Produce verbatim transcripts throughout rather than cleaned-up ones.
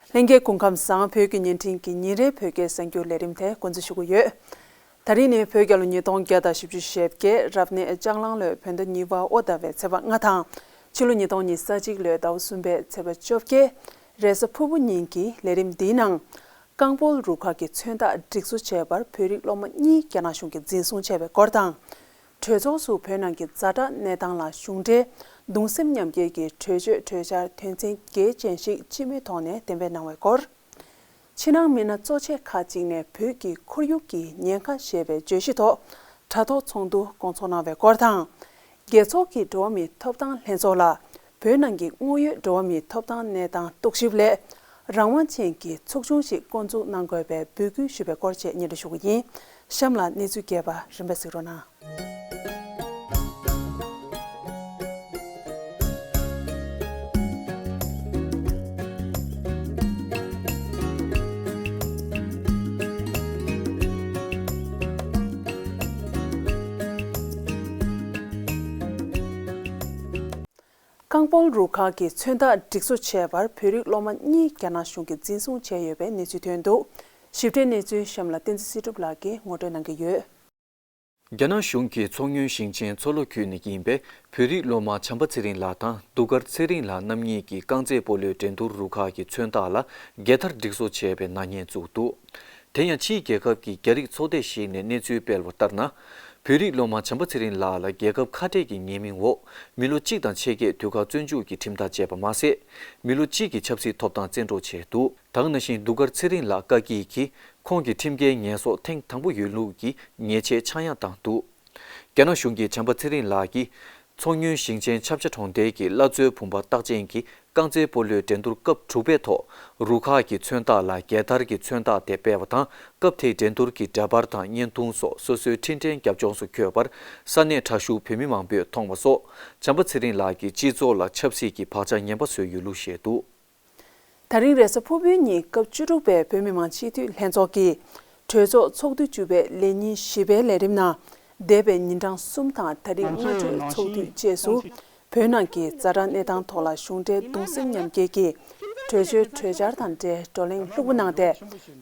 ལྷན་རྒྱས་སྐུ་ཁམས་བཟང་། བོད་ཀྱི་བརྙན་འཕྲིན་གྱི་ཉིན་རེའི་བོད་སྐད་གསར་འགྱུར་ལས་རིམ་དེ་འགོ་འཛུགས་ཞུ་གི་ཡོད། ད་རིང་ནི་བོད་རྒྱལ་ལོ་ཉིས་སྟོང་བརྒྱ་དང་བཞི་བཅུ་ཞེ་བརྒྱད། རབ་གནས་ལྕགས་གླང་ལོའི་བོད་ཟླ་གཉིས་པ་དབོ་ཟླ་བའི་ཚེས་པ་ལྔ་དང་། ཕྱི་ལོ་ཉིས་སྟོང་ཉི་ཤུ་རྩ་གཅིག་ལོའི་ཟླ་བ་གསུམ་པའི་ཚེས་པ་བཅོ་བརྒྱད། རེས་གཟའ་ཕུར་བུ་ཉིན་གྱི་ལས་རིམ་འདིའི་ནང་། རྐང་སྤོལ་རུ་ཁག་གི་མཚོན་རྟགས་སྒྲིག་བཟོ་བྱས་པར་བོད་རིགས་སློབ་མ་གཉིས་རྒྱ་ནག་གཞུང་གིས་འཛིན་བཟུང་བྱས་པའི་སྐོར་དང་། གྲོས་ཚོགས་སུ་བོད་ནང་གི་ཛ་དྲག་གནས་སྟངས་ལ་གཞུང་འབྲེལ་གདུང་སེམས་མཉམ་སྐྱེད་ཀྱི་གྲོས་ཆོད་གྲོས་འཆར་དོན་ཚན་བརྒྱད་ཅན་ཞིག་སྤྱི་མོས་ཐོག་ནས་གཏན་འབེབས་གནང་བའི་སྐོར། ཕྱི་ནང་མི་སྣ་གཙོ་ཆེ་ཁག་ཅིག་ནས་བོད་ཀྱི་ཁོར་ཡུག་གི་ཉེན་ཁ་ཞེས་པའི་བརྗོད་གཞི་ཐོག་དྲ་ཐོག་ཚོགས་འདུ་སྐོང་ཚོགས་གནང་བའི་སྐོར་དང་། རྒྱལ་ཚོགས་ཀྱི་འགྲོ་བ་མིའི་ཐོབ་ཐང་ལྷན་ཚོགས་ལ། བོད་ནང་གི་དངོས་ཡོད་འགྲོ་བ་མིའི་ཐོབ་ཐང་གནས་སྟངས་རྟོག་ཞིབ་སླད། རང་དབང་ཅན་གྱི་ཚོགས་ཆུང་ཞིག་བསྐོ་འཛུགས་གནང་དགོས་པའི་འབོད་སྐུལ་ཞུས་པའི་སྐོར་བཅས་སྙན་སྒྲོན་ཞུ་གི་ཡིན། གཤམ་ལ་གནས་ཚུལ་རྒྱས་པ་རིམ་པས་གཟིགས་རོགས་གནང་། རྐང་སྤོལ་རུ་ཁག་གི་མཚོན་རྟགས་སྒྲིག་བཟོ་བྱས་པར་བོད་རིགས་སློབ་མ་གཉིས་རྒྱ་ནག་གཞུང་གིས་འཛིན་བཟུང་བྱས་ཡོད་པའི་གནས་ཚུལ་ཐོན་འདུག། ཞིབ་ཕྲའི་གནས་ཚུལ་གཤམ་ལ་བསྟན་འཛིན་སྲིད་སྒྲུབ་ལགས་ཀྱིས་ངོ་སྤྲོད་གནང་གི་ཡོད། རྒྱ་ནག་གཞུང་གིས་མཚོ་སྔོན་ཞིང་ཆེན་མཚོ་ལྷོ་ཁུལ་ནས་ཡིན་པའི་བོད་རིགས་སློབ་མ་བྱམས་པ་ཚེ་རིང་ལགས་དང་གདུགས་དཀར་ཚེ་རིང་ལགས་རྣམ་གཉིས་ཀྱིས་རྐང་རྩེད་སྤོ་ལོའི་འགྲན་བསྡུར་རུ་ཁག་གི་མཚོན་རྟགས་ལ་རྒྱལ་དར་སྒྲིག་བཟོ་བྱས་པའི་ནག་ཉེས་བཙུགས་འདུག། དེ་ཡང་ཕྱིའི་རྒྱལ་ཁབ་ཀྱི་རྒྱ་རིགས་ཚོགས་སྡེ་ཞིག་ནས་གནས་ཚུལ་སྤེལ་བ་ལྟར་ན། བོད་རིགས་སློབ་མ་བྱམས་པ་ཚེ་རིང་ལགས་ལ་རྒྱལ་ཁབ་ཁ་བྲལ་གྱི་ཉེས་མིང་འོག་མི་ལོ་གཅིག་དང་ཕྱེད་ཀའི་དུས་བཀག་བཙོན་འཇུག་གི་ཁྲིམས་ཐག་བཅད་པ་མ་ཟད། མི་ལོ་གཅིག་གི་ཆབ་སྲིད་ཐོབ་ཐང་བཙན་འཕྲོག་བྱས་འདུག། ད་ག་ནང་བཞིན་གདུགས་དཀར་ཚེ་རིང་ལགས་བཀའ་བཀྱིད་ཀྱིས་ཁོང་གི་ཁྲིམས་འགལ་ཉེས་གསོག་ཐེངས་དང་པོ་ཡོད་ལུགས་ཀྱི་ཉེས་ཆད་ཆག་ཡང་བཏང་འདུག། རྒྱ་ནག་གཞུང་གིས་བྱམས་པ་ཚེ་རིང་ལགས་ཀྱིས། མཚོ་སྔོན་ཞིང་ཆེན་ཆབ་ཆ་གྲོང་རྡལ་གྱི་བླ་མཚོའི་བུམ་པ་རྟགས་ཅན་གྱི་རྐང་རྩེད་སྤོ་ལོའི་འགྲན་བསྡུར་སྐབས་དྲུག་པའི་ཐོག་རུ་ཁག་གི་མཚོན་རྟགས་ལ་རྒྱལ་དར་གྱི་མཚོན་རྟགས་དེ་སྤེལ་བ་དང་། སྐབས་དེའི་འགྲན་བསྡུར་གྱི་འདྲ་པར་དང་བརྙན་ཐུང་སོགས་སོ་སོའི་འཕྲིན་ཕྲན་རྒྱབ་ལྗོངས་སུ་འཁོད་པར་ས་གནས་དྲག་ཤུགས་བོད་མི་མང་པོས་མཐོང་བ་སོགས་བྱམས་པ་ཚེ་རིང་ལགས་ཀྱིས་སྤྱི་ཚོགས་ལ་ཆབ་སྲིད་ཀྱི་བག་ཆགས་ངན་པ་བཟོས་ཡོད་ལུགས་བཤད་འདུག། ད་རིང་རེས་གཟའ་ཕུར་བུའི་ཉིན་སྐབས་བཅུ་དྲུག་པའི་བོད་མི་མང་སྤྱི་འཐུས་ལྷན་ཚོགས་ཀྱི་གྲོས་ཚོགས་ཚོགས་དུས་བཅུ་པའི་ལས་ཉིན་བཞི་པའི་ལས་རིམ་ནང་། འདས་པའི་ཉིན་གྲངས་གསུམ་དང་ད་རིང་སྔ་དྲོའི་ཚོགས་དུས་བཅས་སུ། བོད་ནང་གི་ཛ་དྲག་གནས་སྟངས་ཐོག་ལ་གཞུང་འབྲེལ་གདུང་སེམས་མཉམ་སྐྱེད་ཀྱི་གྲོས་ཆོད་གྲོས་འཆར་དང་འབྲེལ་བགྲོ་གླེང་ལྷུག་པོ་གནང་སྟེ།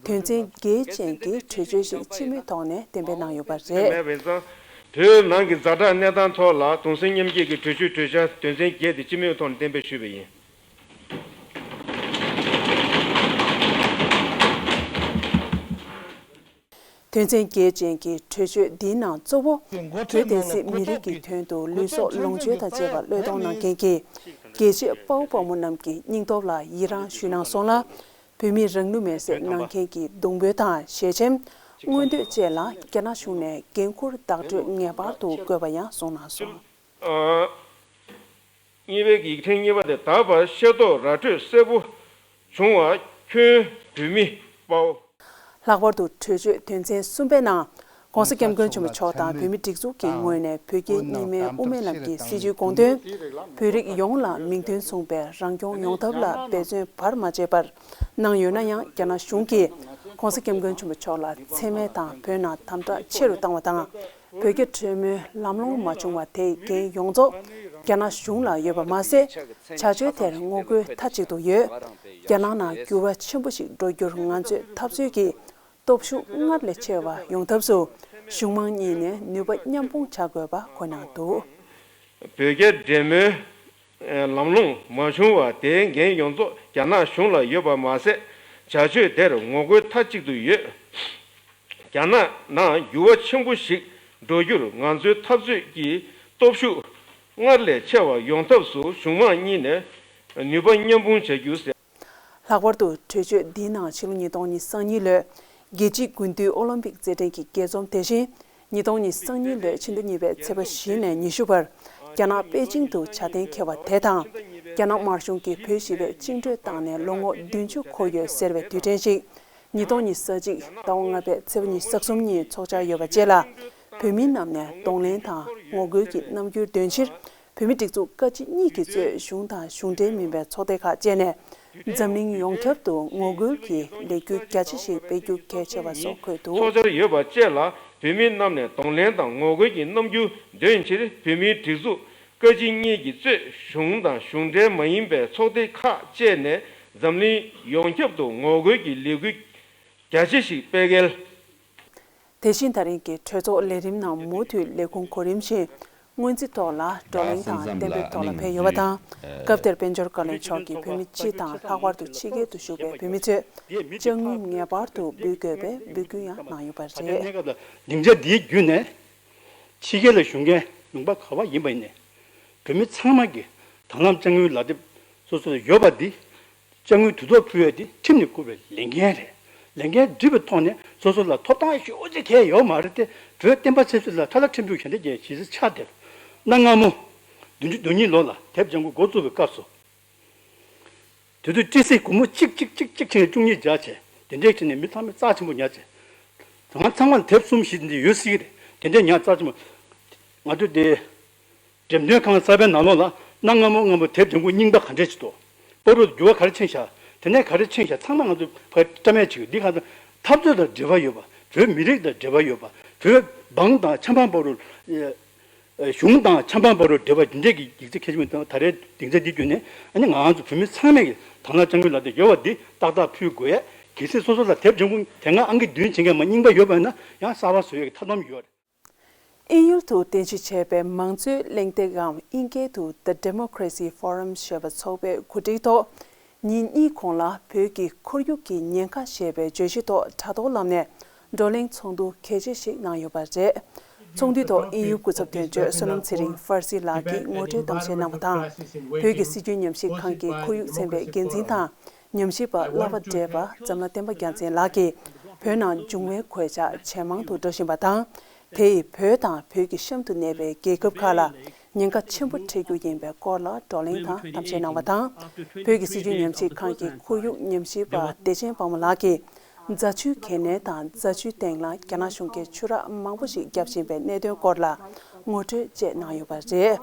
དོན་ཚན་བརྒྱད་ཅན་གྱི་གྲོས་ཆོད་ཞིག་སྤྱི་མོས་ཐོག་ནས་གཏན་འབེབས་གནང་ཡོད་པ་རེད། བོད་ནང་གི་ཛ་དྲག་གནས་སྟངས་ཐོག་ལ་གདུང་སེམས་མཉམ་སྐྱེད་ཀྱི་གྲོས་ཆོད་གྲོས་འཆར་དོན་ཚན་བརྒྱད་དེ་སྤྱི་མོས་ཐོག་ནས་གཏན་འབེབས་ཞུས་པ་ཡིན། དོན་ཚན་བརྒྱད་ཅན་གྱི་གྲོས་ཆོད་འདིའི་ནང་གཙོ་བོ། བོད་བསྟན་སྲིད་མི་རིགས་ཀྱི་དོན་དུ་ལུས་སྲོག་ལོངས་སྤྱོད་དང་བཅས་པ་བློས་གཏོང་གནང་མཁན་གྱི་རྒྱལ་གཅེས་དཔའ་བོ་དཔའ་མོ་རྣམས་ཀྱི་སྙིང་སྟོབས་ལ་ཡི་རངས་ཞུས་གནང་སོང་ལ། བོད་མིའི་རང་ལུས་མེར་སྲེག་གནང་མཁན་གྱི་གདུང་འབོད་དང་ཞལ་ཆེམས། མངོན་འདོད་བཅས་ལ་རྒྱ་ནག་གཞུང་ནས་འགན་འཁུར་བདག་སྤྲོད་ངེས་པར་དུ་དགོས་པ་ཡང་གསུངས་གནང་སོང་། གཉིས་པའི་ཡིག་ཕྲེང་གཉིས་པ་དེ། ད་བར་ཤེས་རྟོགས་ར་འཕྲོད་གསལ་པོ་བྱུང་བ་ཁྱོན་བོད་མི་དཔའ་བོ། ལྷག་པར་དུ་གྲོས་ཆོད་དོན་ཚན་གསུམ་པའི་ནང་། ྋགོང་ས་ྋསྐྱབས་མགོན་ཆེན་པོ་མཆོག་དང་བོད་མིའི་སྒྲིག་འཛུགས་ཀྱི་ངོས་ནས་བོད་རྒྱའི་གཉིས་སྨན་དབུ་མའི་ལམ་གྱི་སྲིད་བྱུས་དགོངས་དོན། བོད་རིགས་ཡོངས་ལ་མིང་དོན་མཚུངས་པའི་རང་སྐྱོང་ཡོང་ཐབས་ལ་འབད་བརྩོན་བར་མ་ཆད་པར་གནང་ཡོད་ན་ཡང་། རྒྱ་ནག་གཞུང་གིས་ྋགོང་ས་ྋསྐྱབས་མགོན་ཆེན་པོ་མཆོག་ལ་མཚན་སྨད་དང་བོད་ནང་དམ་དྲག་ཆེ་རུ་བཏང་བ་དང་། བོད་རྒྱ་གྲོས་མོལ་ལམ་ལྷོང་མ་བྱུང་བ་དེའི་འགན་ཡོངས་རྫོགས་རྒྱ་ནག་གཞུང་ལ་ཡོད་པ་མ་ཟད། བྱ་སྤྱོད་དེར་ངོ་རྒོལ་མཐའ་གཅིག་ཏུ་ཡོད། རྒྱ་ནག་ནང་འགྱུར་བ་ཆེན་པོ་ཞིག་འགྲོ་རྒྱུར་ང་ཚོས་འཐབ་རྩོད་ཀྱི་སྟོབས་ཤུགས་སྔར་ལས་ཆེ་བ་ཡོང་ཐབས་སུ། གཞུང་མང་གཉིས་ནས་ནུས་པ་མཉམ་སྤུངས་བྱ་དགོས་པ་འཁོད་གནང་འདུག། བོད་རྒྱ་འབྲེལ་མོལ་ལམ་ལྷོང་མ་བྱུང་བ་དེའི་འགན་ཡོངས་རྫོགས་རྒྱ་ནག་གཞུང་ལ་ཡོད་པ་མ་ཟད། བྱ་སྤྱོད་དེར་ངོ་རྒོལ་མཐའ་གཅིག་ཏུ་ཡོད། རྒྱ་ནག་ནང་འགྱུར་བ་ཆེན་པོ་ཞིག་འགྲོ་རྒྱུར་ང་ཚོའི་འཐབ་རྩོད་ཀྱི་སྟོབས་ཤུགས་སྔར་ལས་ཆེ་བ་ཡོང་ཐབས་སུ་གཞུང་མང་གཉིས་ནས་ནུས་པ་མཉམ་སྤུངས་བྱ་རྒྱུ་ཟེར། ལྷག་པར་དུ་གྲོས་ཆོད་འདིའི་ནང་ཕྱི་ལོ་ཉིས་སྟོང་ཉི་ཤུ་རྩ་གཉིས་ལོའི་རྒྱལ་སྤྱིའི་དགུན་དུས་ཨོ་ལིམ་པིག་རྩེད་འགྲན་གྱི་རྒྱས་འཛོམས་དེ་བཞིན། ཉིས་སྟོང་ཉི་ཤུ་རྩ་གཉིས་ལོའི་ཕྱི་ཟླ་གཉིས་པའི་ཚེས་པ་བཞི་ནས་ཉི་ཤུ་བར་རྒྱ་ནག་པེ་ཅིང་དུ་བྱ་གཏན་འཁེལ་བ་དེ་དང་། རྒྱ་ནག་དམར་གཞུང་གིས་བོད་ཞི་བའི་བཅིངས་འགྲོལ་བཏང་ནས་ལོ་ངོ་བདུན་ཅུ་འཁོར་ཡོད་ཟེར་བའི་དུས་དྲན་ཞིག་ཉིས་སྟོང་ཉི་ཤུ་རྩ་གཅིག་ཟླ་བ་ལྔ་པའི་ཚེས་པ་ཉི་ཤུ་རྩ་གསུམ་ཉིན་འཚོགས་འཆར་ཡོད་པ་བཅས་ལ། བོད་མི་རྣམས་ནས་གདོང་ལེན་དང་ངོ་རྒོལ་གྱི་རྣམ་འགྱུར་འདོན་ཕྱིར། བོད་མིའི་སྒྲིག་འཛུགས་ཀ་གཅིག་གཉིས་ཀྱིས་གཙོས་གཞུང་དང་གཞུང་འབྲེལ་མིན་པའི་ཚོགས་སྡེ་ཁག་བཅས་ནས། འཛམ་གླིང་ཡོངས་ཁྱབ་ཏུ་ངོ་རྒོལ་གྱི་ལས་འགུལ་རྒྱ་ཆེ་ཞིག་སྤེལ་རྒྱུ་གལ་ཆེ་བ་སོགས་འཁོད་འདུག། ཚོགས་འཆར་ཡོད་པ་བཅས་ལ་བོད་མི་རྣམས་ནས་གདོང་ལེན་དང་ངོ་རྒོལ་གྱི་རྣམ་འགྱུར་འདོན་ཕྱིར། བོད་མིའི་སྒྲིག་འཛུགས་ཀ་གཅིག་གཉིས་ཀྱིས་གཙོས་གཞུང་དང་གཞུང་འབྲེལ་མ་ཡིན་པའི་ཚོགས་སྡེ་ཁག་བཅས་ནས་ འཛམ་གླིང་ཡོངས་ཁྱབ་ཏུ་ངོ་རྒོལ་གྱི་ལས་འགུལ་རྒྱ་ཆེ་ཞིག་སྤེལ་གལ། དེ་བཞིན་ད་རིང་གི་གྲོས་ཚོགས་ལས་རིམ་ནང་མུ་མཐུད་ལས་ཁུངས་གོ་རིམ་བཞིན་སྔོན་རྩིས་ཐོག་ལ་བགྲོ་གླེང་དང་གཏན་འབེབས་ཐོག་ལ་ཕེབས་ཡོད་པ་དང་། སྐབས་དེར་དཔལ་འབྱོར་བཀའ་བློན་མཆོག་གིས་བོད་མི་སྤྱི་དང་ལྷག་པར་དུ་ཕྱི་རྒྱལ་དུ་བཞུགས་པའི་བོད་མི་ཚོས་དཔྱ་དངུལ་ངེས་པར་དུ་འབུལ་དགོས་པའི་འབོད་སྐུལ་ཡང་གནང་ཡོད་པ་རེད། གནས་སྐབས་ལ་སྡིངས་ཆ་འདིའི་བརྒྱུད་ནས་ཕྱི་རྒྱལ་ལ་བཞུགས་མཁན་ལུང་པ་ག་བ་ཡིན་པ་ཡིན་ནས་བོད་མི་ཚང་མ་གིས་དང་བླངས་དཔྱ་དངུལ་ལག་དེབ་སོ་སོ་ལ་ཡོད་པ་འདི་དཔྱ་དངུལ་དུས་ཐོག་ཕུལ་ཡས་དེ་ཁྲིམས་ནས་བཀུར་བའི་ལས་འགན་རེད། ལས་འགན་སྒྲུབ་པའི་ཐོག་ནས་སོ་སོ་ལ་ཐོབ་ཐང་ཞེ་པོ་ཅིག་གང་ཡང་ཡོད་མ་རེད་དེ། བོད་བསྟན་པ་ཆབ་སྲིད་ལ་ཁྲ་ལ་ཁྲིམས་གཅོད་ག་འདྲ་བྱས་བྱེད་ས་ཆགས་བསྡད། གནའ་སྔ་མོ་བདུན་ཅུ་དོན་གཉིས་ལོ་ལ་དེབ་ལྗང་གུ་འགོ་བཙུགས་པའི་སྐབས་སུ། དེ་དུས་ཏི་སི་སྒོར་མོ་གཅིག་གཅིག་གཅིག་གཅིག་བྱས་ནས་བཅུ་གཉིས་བརྒྱབ་བྱས་དེ་འདྲས་བྱས་ནས་མི་ཚང་མས་རྩ་ཆེན་པོ་ཉར་བྱས། ང་ཚང་མ་ལ་དེབ་གསུམ་བཞི་དེ་འདྲས་ཡོད་སྲིད་ཀྱི་རེད། དེ་འདྲས་ཉར་རྩ་ཆེན་པོ། ང་ཚོ་དེ། འགྲེམས་སྟོན་ཁང་གསར་པའི་ནང་ལོགས་ལ་གནའ་སྔ་མོ་སྔ་མོ་དེབ་ལྗང་གུ་རྙིང་པ་ག་འདྲས་ཅིག་འདུག་པར་རོ་འགྱུར་བ་ག་རེ་ཕྱིན་ཤག་དེ་ནས་ག་རེ་ཕྱིན་ཤག་ཚང་མ་ང་ཚོ་ཕར་བཀྲམ་ཡས་བྱེད་ཀྱི་འདི་ག་ཚོད་འཐབ་རྩོད་དང་འབྲེལ་བ་ཡོད་པ། བོད་མི་རིགས་དང་འབྲེལ་བ་ཡོད་པ། བོད་འབངས་དང་ཆབ་འབངས་བར་དུ། ཨེ། གཞུང་དང་ཆབ་འབངས་བར་དུ་འབྲེལ་བ་འདི་འདྲས་ཀྱི་ཡིག་ཚད་ཁྱད་ཆོས་མི་འདུག་ད་རེས་སྡིངས་ཆ་འདི་བརྒྱུད་ནས་ཨ་ནི་ང་ཚོ་བོད་མི་ཚང་མས་ཀྱི་དང་བླངས་དཔྱ་དངུལ་ལག་དེབ་ཡོད་པ་འདི་ཏག་ཏག་ཕུལ་དགོས་ཡས། གལ་སྲིད་སོ་སོ་ལ་དེབ་ལྗང་གུ་དེ་སྔ་ཨང་ཀི་བདུན་བྱེད་མཁན་མ་རྙིང་པ་ཡོད་པ་ཡིན་ན་ཡང་གསར་པ་བཟོ་ཡས་ཀྱི་ཐབས་ལམ་ཡོད་རེད། དབྱིན་ཡུལ་དུ་རྟེན་གཞི་བྱས་པའི་མང་གཙོའི་གླེང་སྟེགས་འམ་དབྱིན་སྐད་དུ་The Democracy Forum ཞེས་པ་ཚོགས་པའི་གོ་སྒྲིག་ཐོག་ཉིན་གཉིས་གོང་ལ་བོད་ཀྱི་ཁོར་ཡུག་གི་ཉེན་ཁ་ཞེས་པའི་བརྗོད་གཞི་ཐོག་དྲ་ཐོག་ལམ་ནས་བགྲོ་གླེང་ཚོགས་འདུ་གལ་ཆེ་ཞིག་གནང་ཡོད་པ་རེད། ཚོགས་འདུའི་ཐོག་དབྱིན་ཡུལ་སྐུ་ཚབ་དོན་གཅོད་བསོད་ནམས་ཚེ་རིང་ཧྥར་སི་ལགས་ཀྱིས་ངོ་སྤྲོད་གཏམ་བཤད་གནང་བ་དང་། བོད་ཀྱི་སྲིད་བྱུས་ཉམས་ཞིབ་ཁང་གི་ཁོར་ཡུག་ཚན་པའི་འགན་འཛིན་དང་། ཉམས་ཞིབ་པ་བསླབ་པ་བགྲེས་པ་འཛམ་ལྷ་བསྟན་པ་རྒྱལ་མཚན་ལགས་ཀྱིས་བོད་ནང་འབྱུང་བའི་གོད་ཆག་ཇེ་མང་དུ་འགྲོ་བཞིན་པ་དང་། དེ་ཡིས་བོད་དང་བོད་ཀྱི་གཤམ་དུ་གནས་པའི་རྒྱལ་ཁབ་ཁག་ལ་ཉེན་ཁ་ཆེན་པོ་འཕྲད་རྒྱུ་ཡིན་པའི་སྐོར་ལ་བགྲོ་གླེང་དང་གཏམ་བཤད་གནང་བ་དང་། བོད་ཀྱི་སྲིད་བྱུས་ཉམས་ཞིབ་ཁང་གི་ཁོར་ཡུག་ཉམས་ཞིབ་པ་བདེ་ཆེན་དཔལ་མོ་ལགས་ཀྱིས་རྫ་ཆུའི་གལ་གནད་དང་རྫ་ཆུའི་སྟེང་ལ་རྒྱ་ནག་གཞུང་གིས་ཆུ་རགས་མང་པོ་ཞིག་བརྒྱབ་བཞིན་པའི་གནད་དོན་སྐོར་ལ་ངོ་སྤྲོད་བཅས་གནང་ཡོད་པ་རེད།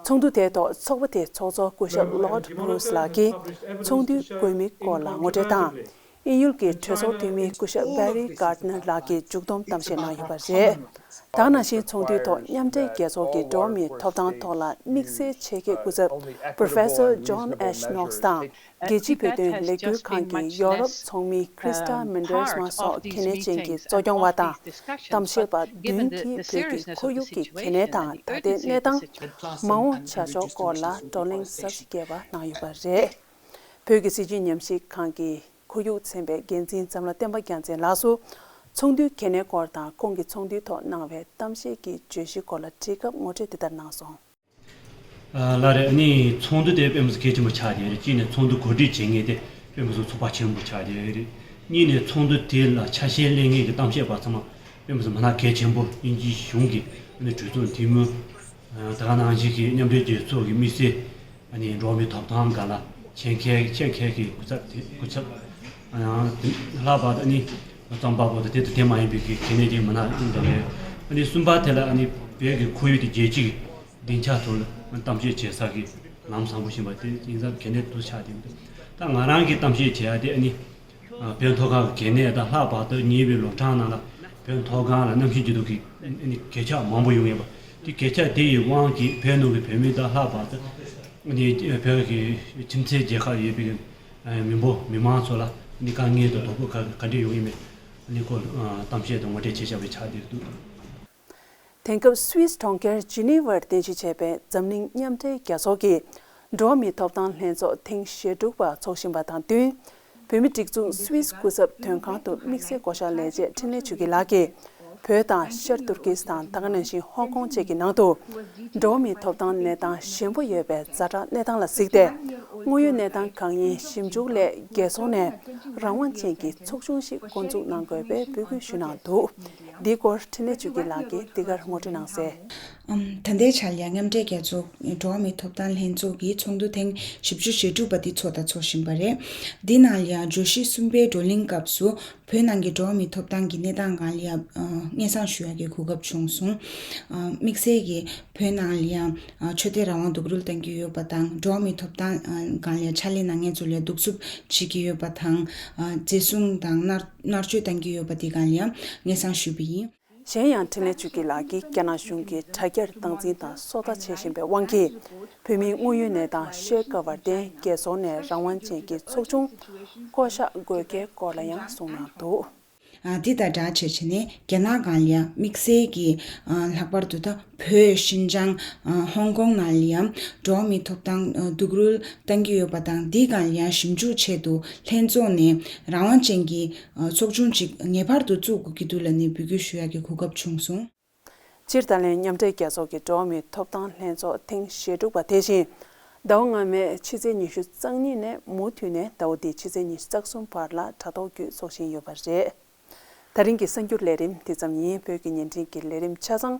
ཚོགས་འདུ་དེའི་ཐོག་ཚོགས་པ་དེའི་ཚོགས་གཙོ་སྐུ་ཞབས་Lord Bruce ལགས་ཀྱིས་ཚོགས་འདུའི་དགོས་དམིགས་སྐོར་ལ་ངོ་སྤྲོད་དང་། དབྱིན་ཡུལ་གྱི་གྲོས་ཚོགས་འཐུས་མི་སྐུ་ཞབས་Barry Gardiner ལགས་ཀྱིས་མཇུག་བསྡོམས་གཏམ་བཤད་གནང་ཡོད་པ་རེད། ད་ག་ནང་བཞིན་ཚོགས་འདུའི་ཐོག་མཉམ་འབྲེལ་རྒྱལ་ཚོགས་ཀྱི་འགྲོ་བ་མིའི་ཐོབ་ཐང་ཐོག་ལ་དམིགས་བསལ་ཆེད་མཁས་སྐུ་ཚབ་Professor John H Knox དང་། རྒྱལ་སྤྱིའི་བོད་དོན་ལས་འགུལ་ཁང་གི་ཡོ་རོབ་ཚོགས་མི་Christa Menders མ་སོགས་གལ་གནད་ཅན་གྱི་གཙོ་སྐྱོང་བ་དང་གཏམ་བཤད་པ་བདུན་གྱིས་བོད་ཀྱི་ཁོར་ཡུག་གི་གལ་གནད་དང་ད་ལྟའི་གནས་སྟངས། མ་འོངས་བྱ་ཕྱོགས་སྐོར་ལ་བགྲོ་གླེང་ཟབ་ཞིང་རྒྱས་པ་གནང་ཡོད་པ་རེད། བོད་ཀྱི་སྲིད་བྱུས་ཉམས་ཞིབ་ཁང་གི་ཁོར་ཡུག་ཚན་པའི་འགན་འཛིན་འཛམ་ལྷ་བསྟན་པ་རྒྱལ་མཚན་ལགས་སུ། ཚོགས་འདུའི་གལ་གནད་སྐོར་དང་ཁོང་གིས་ཚོགས་འདུའི་ཐོག་གནང་བའི་གཏམ་བཤད་ཀྱི་བརྗོད་གཞི་སྐོར་ལ་དྲིས་སྐབས་ངོ་སྤྲོད་འདི་ལྟར་གནང་སོང་། ལགས་རེད། ཨ་ནི་ཚོགས་འདུ་དེ་དཔེ་མི་སྲིད་གལ་ཆེན་པོ་ཆགས་བསྡད་རེད། གཅིག་ནས་ཚོགས་འདུ་གོ་སྒྲིག་བྱེད་མཁན་དེ་དཔེ་མི་སྲིད་ཚོགས་པ་ཆེན་པོ་ཆགས་བསྡད་རེད། གཉིས་ནས་ཚོགས་འདུ་དེ་ལ་ཆ་ཤས་ལེན་མཁན་གྱི་གཏམ་བཤད་པ་ཚང་མ་དཔེ་མི་སྲིད་མི་སྣ་གལ་ཆེན་པོ། དབྱིན་ཇིའི་གཞུང་གི་ཨ་ནི་གྲོས་ཚོགས་འཐུས་མི། ད་ག་ནང་བཞིན་གྱི་མཉམ་འབྲེལ་རྒྱལ་ཚོགས་ཀྱི་དམིགས་བསལ་ཨ་ནི་འགྲོ་བ་མིའི་ཐོབ་ཐང་སྒང་ལ་ཆེད་མཁས་ཆེད་མཁས་ཀྱི་སྐུ་ཚབ་དེ་སྐུ་ཚབ། ཡང་དེ་ལྷག་པར་དུ་ཨ་ནི་རྩོམ་པ་པོ་དང་དེ་དང་དེ་མ་ཡིན་པའི་གི་གལ་གནད་ཅན་མི་སྣ་ཡིན་དང་ལས། ཨ་ནི་གསུམ་པ་དེ་ལ་ཨ་ནི་བོད་ཀྱི་ཁོར་ཡུག་དེ་རྒྱལ་སྤྱིའི་སྡིངས་ཆ་ཐོག་ལ་གཏམ་བཤད་བྱེད་ས་གི་ལམ་བཟང་པོ་ཞིག་ཡིན་པ་དེ་ཡིན་ཙང་གལ་གནད་དུ་ཆགས་བསྡད་འདུག་ད་ང་རང་གི་གཏམ་བཤད་བྱེད་ཡ་དེ་ཨ་ནི་བོད་མཐོ་སྒང་གི་གལ་གནད་དང་ལྷག་པར་དུ་ཉེ་བའི་ལོ་གྲངས་ནང་ལ་བོད་མཐོ་སྒང་ལ་གནམ་གཤིས་འགྱུར་ལྡོག་གི་ཨ་ནི་གོད་ཆག་མང་པོ་ཡོང་ཡོད་པ། དེ་གོད་ཆག་དེ་ཡི་དབང་གིས་བོད་ནང་གི་བོད་མི་དང་ལྷག་པར་དུ་ཨ་ནི་བོད་ཀྱི་ཁྱིམ་མཚེས་རྒྱལ་ཁབ་ཡོད་པའི་མི་འབོར་མི་མང་ཚོ་ལ་ཨ་ནི་དཀའ་ངལ་དང་དོ་ཕོག་ག་ག་འདྲས་ཡོང་ཡོད་མེད་ཨ་ནི་སྐོར་གཏམ་བཤད་དང་ངོ་སྤྲོད་བྱས་བཞག་པའི་ཆ་དེ་འདུག་དེང་སྐབས་སུད་སི་གྲོང་ཁྱེར་ཇི་ནི་ཝར་རྟེན་གཞི་བྱས་པའི་འཛམ་གླིང་མཉམ་འབྲེལ་རྒྱལ་ཚོགས་ཀྱི་འགྲོ་བ་མིའི་ཐོབ་ཐང་ལྷན་ཚོགས་ཐེངས་ཞེ་དྲུག་པ་འཚོགས་བཞིན་པ་དང་བསྟུན། བོད་མིའི་སྒྲིག་འཛུགས་སུད་སི་སྐུ་ཚབ་དོན་ཁང་དུ་དམིགས་བསལ་བསྐོ་བཞག་ལས་བྱེད་འཕྲིན་ལས་ཆོས་སྐྱིད་ལགས་ཀྱིས་བོད་དང་ཤར་ཏུར་ཀི་སི་ཐན། ད་ག་ནང་བཞིན་ཧོང་ཀོང་བཅས་ཀྱི་ནང་དུ་འགྲོ་བ་མིའི་ཐོབ་ཐང་གནས་སྟངས་ཞན་པོ་ཡོད་པའི་ཛ་དྲག་གནས་སྟངས་ལ་གཟིགས་ཏེ། དངོས་ཡོད་གནས་སྟངས་གང་ཡིན་ཞིབ་འཇུག་སླད་རྒྱལ་ཚོགས་ནས་རང་དབང་ཅན་གྱི་ཚོགས་ཆུང་ཞིག་འགོ་འཛུགས་གནང་དགོས་པའི་འབོད་སྐུལ་ཞུས་གནང་འདུག་འདིའི་སྐོར་འཕྲིན་ལས་ཆོས་སྐྱིད་ལགས་ཀྱིས་འདི་གར་ངོ་སྤྲོད་གནང་གསལ། ཨམ། ད་ལྟའི་ཆར་ལ་མཉམ་འབྲེལ་རྒྱལ་ཚོགས་འགྲོ་བ་མིའི་ཐོབ་ཐང་ལྷན་ཚོགས་ཀྱི་ཚོགས་འདུ་ཐེངས་བཞི་བཅུ་ཞེ་དྲུག་པ་འདི་འཚོགས་དང་འཚོགས་བཞིན་པ་རེད། འདི་ནང་ལ་ཡང་བརྗོད་གཞི་གསུམ་པའི་བགྲོ་གླེང་སྐབས་སུ་བོད་ནང་གི་འགྲོ་བ་མིའི་ཐོབ་ཐང་གི་གནས་སྟངས་སྒང་ལ་ཡང་སྙན་སེང་ཞུ་ཡག་གི་གོ་སྐབས་བྱུང་སོང་། ཨ། དམིགས་བསལ་གྱིས་བོད་ནང་ལ་ཡང་ཨ། ཆོས་དད་རང་དབང་སྡུག་རུལ་བཏང་གི་ཡོད་པ་དང་། འགྲོ་བ་མིའི་ཐོབ་ཐང་ཨ། སྒང་ལ་ཡང་ཕྱག་ལས་གནང་མཁན་ཚོ་ལ་གདུག་རྩུབ་བྱེད་ཀྱི་ཡོད་པ་དང་། ཨ། འཛིན་བཟུང་དང་མནར་མནར་གཅོད་བཏང་གི་ཡོད་པ་དེ་སྒང་ལ་ཡང་སྙན་སེང་ཞུས་པ་ཡིན། གཞན་ཡང་འཕྲིན་ལས་ཆོས་སྐྱིད་ལགས་ཀྱིས་རྒྱ་ནག་གཞུང་གིས་དྲ་རྒྱར་སྟངས་འཛིན་དང་སོ་ལྟ་བྱེད་བཞིན་པའི་དབང་གིས། བོད་མིའི་དངོས་ཡོད་གནས་སྟངས་ཤེས་དཀའ་བར་བརྟེན། རྒྱལ་ཚོགས་ནས་རང་དབང་ཅན་གྱི་ཚོགས་ཆུང་བསྐོ་གཞག་དགོས་གལ་སྐོར་ལ་ཡང་གསུངས་གནང་འདུག། ཨ། འདི་དང་སྦྲགས་བྱས་བྱས་ནས་རྒྱ་ནག་སྒང་ལ་ཡང་དམིགས་བསལ་གྱི། ཨ། ལྷག་པར་དུ་ད་བོད་ཤིན་ཅང་། ཨ། ཧོང་ཀོང་ནང་ལ་ཡང་འགྲོ་བ་མིའི་ཐོབ་ཐང་། ཨ། སྡུག་རུལ་བཏང་གི་ཡོད་པ་དང་། འདི་སྒང་ལ་ཡང་ཞིབ་འཇུག་ཆེད་དུ་ལྷན་ཚོགས་ནས་རང་དབང་ཅན་གྱི། ཨ། ཚོགས་ཆུང་ཅིག་ངེས་པར་དུ་བཙུགས་དགོས་ཀྱི་འདུག་ལབ་ནས་འབོད་སྐུལ་ཞུ་ཡག་གི་གོ་སྐབས་བྱུང་སོང་། སྤྱིར་ད་ལན་མཉམ་འབྲེལ་རྒྱལ་ཚོགས་ཀྱི་འགྲོ་བ་མིའི་ཐོབ་ཐང་ལྷན་ཚོགས་ཐེངས་ཞེ་དྲུག་པ་དེ་བཞིན་ཟླ་བ་སྔ་མའི་ཕྱི་ཚེས་ཉི་ཤུ་རྩ་གཉིས་ནས་མུ་མཐུད་ནས་ཟླ་བ་འདིའི་ཕྱི་ཚེས་ཉི་ཤུ་རྩ་གསུམ་བར་ལ་དྲ་ཐོག་བརྒྱུད་འཚོགས་བཞིན་ཡོད་པ་རེད། ད་རིང་གི་གསར་འགྱུར་ལས་རིམ་དེ་ཙམ་ཡིན། བོད་ཀྱི་བརྙན་འཕྲིན་གྱི་ལས་རིམ་ཆ་ཚང་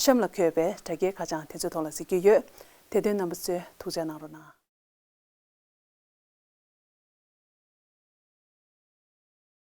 གཤམ་ལ་འཁོད་པའི་དྲ་རྒྱའི་ཁ་བྱང་དེ་ཚོའི་ཐོག་ལ་གཟིགས་རྒྱུ་ཡོད། དེ་དོན་རྣམ་པ་ཚོས་ཐུགས་རྗེ་གནང་རོགས་གནང་།